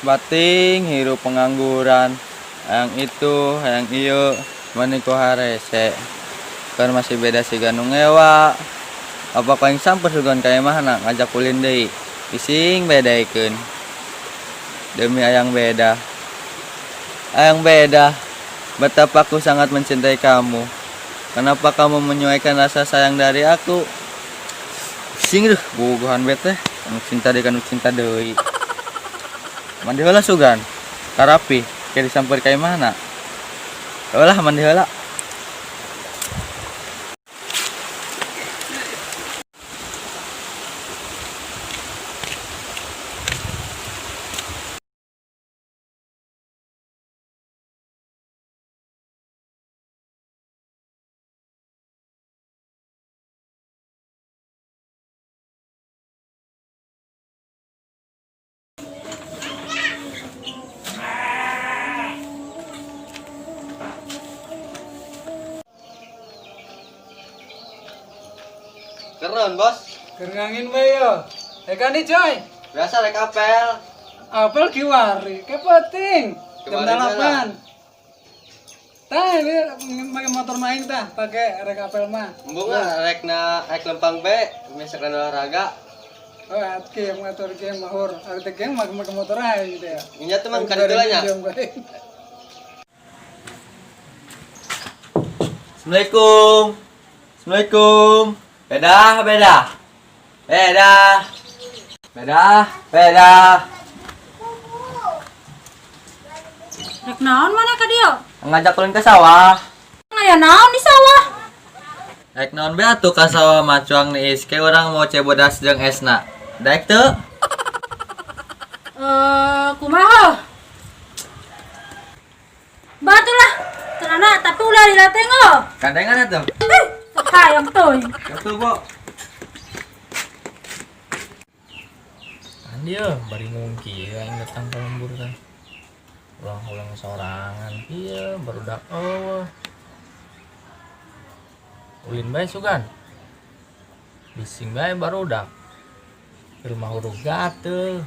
Bating hirup pengangguran. Hayang itu, hayang ieu, mani ku harese. Kan masih beda siga nu ngewa. Apa ku aing samper sugan ka imahna ngajak ulin deui. Bising bedaikeun. Demi ayang beda. Ayang beda. Betapa aku sangat mencintai kamu. Kenapa kamu menyuaikan rasa sayang dari aku? Pusing deh, bogohan bete. Anu cinta deui kanu cinta deui. Mandi heula sugan. Karapi, kayak disamper ka imahna. Lah mandi heula. Keren, Bos. Keur ngangin bae yo. Kan nih coy. Biasa rek apel. Apel kiwari, kepeting. Jam Kiwari 8. Tah, ini pakai motor main tah, pakai rek apel mah. Embung ah, rek na rek lempang be, misalkan olahraga. Oh, atke ngatur game mahur. Ari teh game make make motor aja gitu ya. Nya tuh mang ka ditu lah nya. Assalamualaikum. Assalamualaikum. Beda, beda. Beda. Beda, beda. Rek naon mana ka dieu? Ngajak ulin ke sawah. Aya naon di sawah? Rek naon be atuh ka sawah mah cuang niis ke urang mau cebodas jeung esna. Daek teu? Eh, kumaha? Batu lah. Tenana tapi ulah dilateng oh. Gandengan atuh. Eh, hayang teuing. Atuh, Bo. Kan dia bari ngungki aing datang ke lembur teh. Ulang-ulang sorangan kieu barudak eueuh. Ulin bae sugan. Bising bae barudak. Di rumah huruf gatel.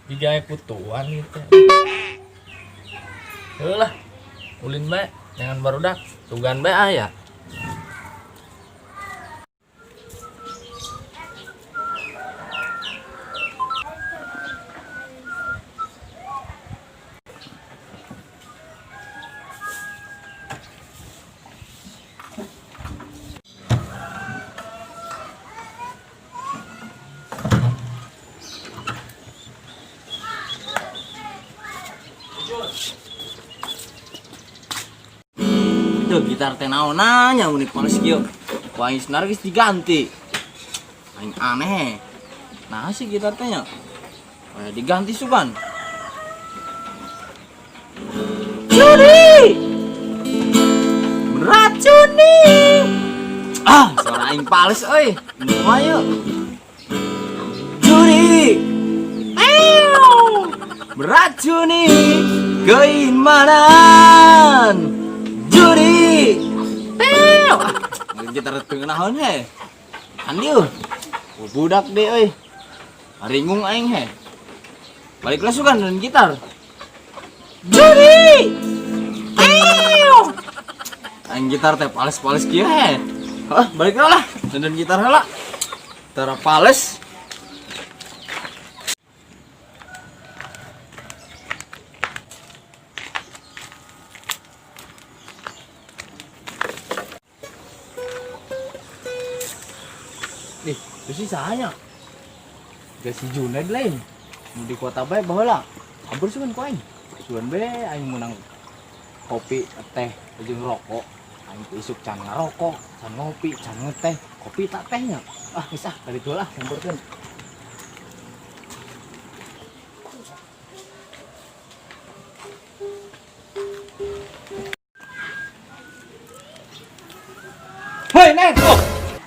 Digawe kutuan gitu. Heuh lah. Ulin bae jangan barudak. Sugan bae aya. Itu gitar teh naonanya unik males kieu. Ku aing senar geus diganti. Aing aneh. Nah sih gitar teh nya. Diganti sugan. Curi! Meracuni. Ah, suara aing pales euy. Kumaha yeuh? Curi! Ew! Meracuni keimanan. Juri! Ew! Ah, gitar teu ngeunaheun he. Andi euy. Budak deh euy. Ringung aing he. Balik lah sugan dan gitar. Juri! Ew! Aing gitar teh pales-pales kieu he. Hah, balik lah dan gitar heula. Tara pales. Ih, itu sih sahanya. Gak si Junaid lain. Mau di kota bae baheula. Kabur sugan ku aing. Sugan bae aing menang kopi, teh, jeung rokok. Aing teh isuk can ngarokok, can ngopi, can ngeteh. Kopi tak tehnya. Ah, geus ah, tadi lah sampeurkeun. Hei, Nen. Oh.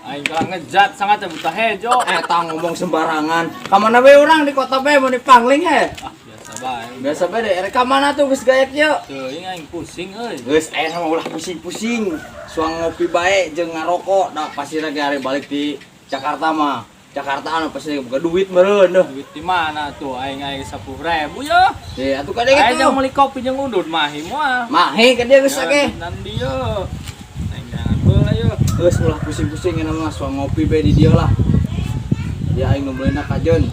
Aing kalah ngejat sangat ya buta hejo. Eta ngomong sembarangan. Ka mana bae urang di kota bae mun dipangling he? Ah, biasa bae. Biasa bae deh, erek ka mana tuh geus gaek yeuh? Teuing aing pusing euy. Geus aya sama ulah pusing-pusing. Suang ngopi bae jeung ngarokok, da pasti lagi hari balik di Jakarta mah. Jakarta anu pasti boga duit meureun deuh. Duit di mana tuh aing aing 10.000 ya. Eh, atuh kade Aing gitu. yang meuli kopi jeung udut mahi moal. Mahi ka dia geus ge. Dan dia. Aing jangan beula yeuh. Geus ulah pusing-pusing enak mah soal ngopi bae di dieu lah. Ya aing nu meulina kajeun.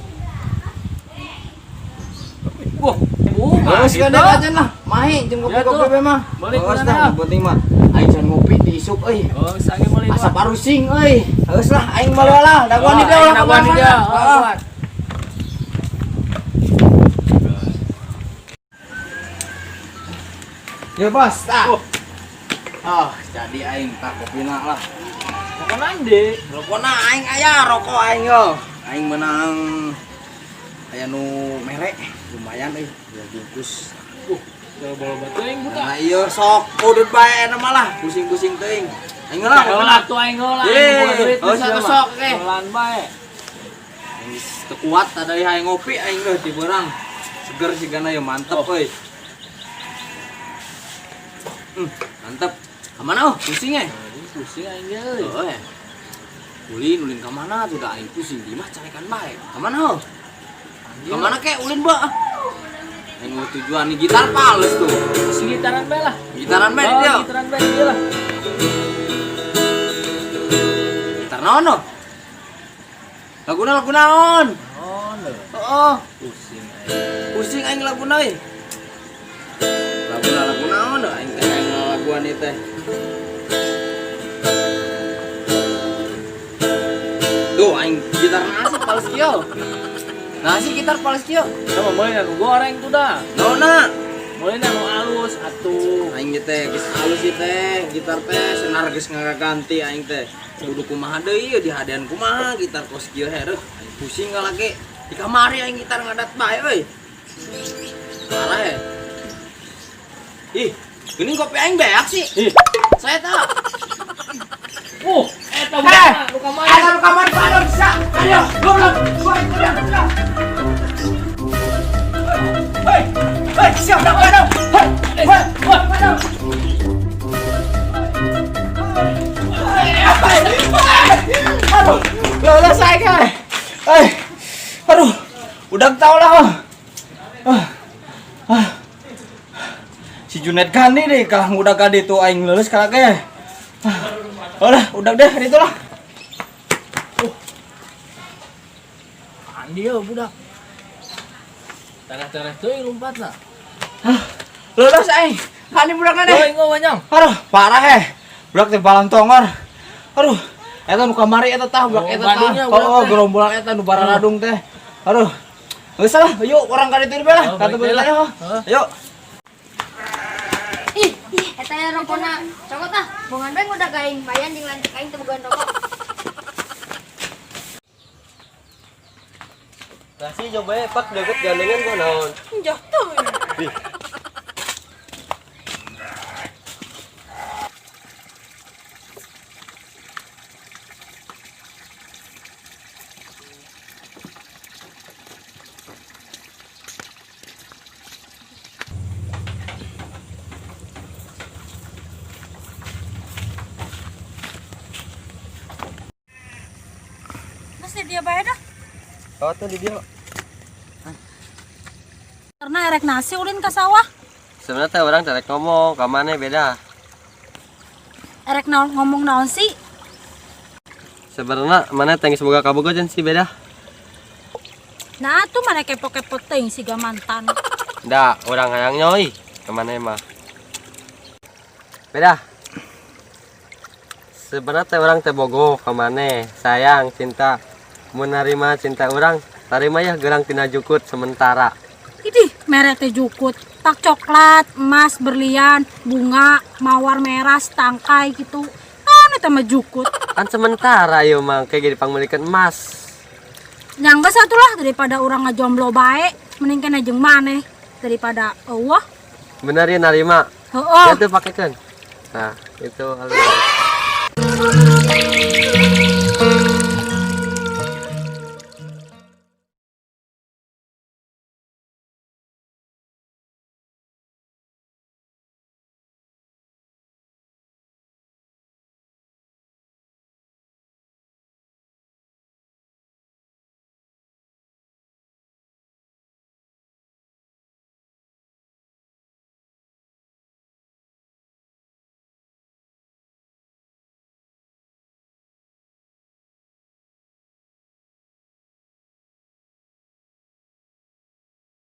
Wah, bu, Geus mahi kade tuh. kajeun lah. Mahi jeung Ya, kopi-kopi tuh. bae mah. Balik Geus mana dah, dah? nu penting mah aing can ngopi di isuk euy. Oh, sange meuli. Asa parusing euy. Geus lah aing mah lah, dagoan di dieu lah dagoan di dieu. kemana-mana. Ya bos, tah. Oh, jadi aing tak kopina lah. Rokok nandi. Rokona aing aya, rokok aing yo. Aing menang aya nu merek lumayan euy, dua bungkus. Coba batu aing budak. Nah iya sok udut bae eta mah lah, pusing-pusing teuing. Aing lah, Heula tuh aing heula. Ye, Aing boga duit oh, bisa siapa? mah. Sok, eh. Heulaan bae. Aing geus teu kuat tadi hayang ngopi aing geus di beurang. Seger sigana ya mantep euy. Mantep. Kamana oh, pusing eh? Aing pusing aing ge euy. Heeh. eh. Ulin, ulin kamana tuh dah aing pusing di mah carekan bae. Kamana oh? Kamana kek ulin ba? Aing mau tujuan nih gitar pales tuh. Segitaran bae lah. Gitaran bae di Oh, dia. Gitaran bae di dia lah. Gitar naon oh? Laguna lagu naon? Oh, lho. Heeh. Pusing aing. Pusing aing laguna euy. Laguna lagu naon oh? Aing teh aing laguan ieu teh. Duh, aing gitar nasi pales kieu. Nasi gitar pales kieu. Sama meuli anu goreng tuh dah. Naonna? Meuli anu alus atuh. Aing ge teh geus alus ieu teh, gitar teh senar geus ngagaganti aing teh. Kudu kumaha deui ieu dihadean kumaha gitar kos kieu hereuh. Aing pusing lagi. Di kamari aing gitar ngadat bae euy. Parah ya. Ih, geuning kopi aing beak sih. Ih. Saya tahu. Eta budak nu kamari. Ada lu kamari pada bisa. Ayo, goblok. Gua ikut ya. Hei, hei, siap dah, dah. Hei, hei, hei. Aduh, lolos saya kan. Hei, aduh, udah tahu lah. Ah, ah. Si Junet Gandhi deh, kalah udah gandhi tuh aing lulus kalah ge. Ah, udah, udah deh, itulah. Andi yo budak. Tareh-tareh teuing lompatna. Lulus aing. Hani budak deh. Teuing ngomong. Aduh, parah eh. Budak teh balang tongor. Aduh, eta nu kamari eta tah budak Oh, eta tah. Bandungnya budak Oh, teh. gerombolan eta nu bararadung teh. Aduh. Geus lah, yuk orang ka ditu bae lah. Oh, Kata balik balik lah. lah. Heeh. Yuk. Ih, ih, eta ya rokona cokot ah. Bongan bae udah aing bayan jeung lanceuk aing teu bogaan rokok. Nasi coba ya, pak deket gandengan gua naon. Jatuh. Terus di dia bae dah. Oh tuh di dia. Karena erek nasi ulin ke sawah. Sebenarnya orang terek ngomong, kamane beda. Erek naon ngomong naon sih? Sebenarnya mana tengis boga kabogo jeung si beda. Nah, tuh mana kepo-kepo teuing siga mantan. Da, orang hayang nyoi kemana mah. Beda. Sebenarnya teh orang teh bogo kemana sayang cinta menerima cinta orang tarima ya gerang tina jukut sementara. Idih, merek teh jukut. Tak coklat, emas, berlian, bunga, mawar merah, setangkai gitu. Ah, eta mah jukut. Kan sementara yo mang kayak jadi pangmelikan emas. Yang geus atuh lah daripada urang ngajomblo bae, mending kena jeung maneh daripada eueuh. Bener ya narima. Heeh. Ya tuh pakai kan. Nah, itu alus.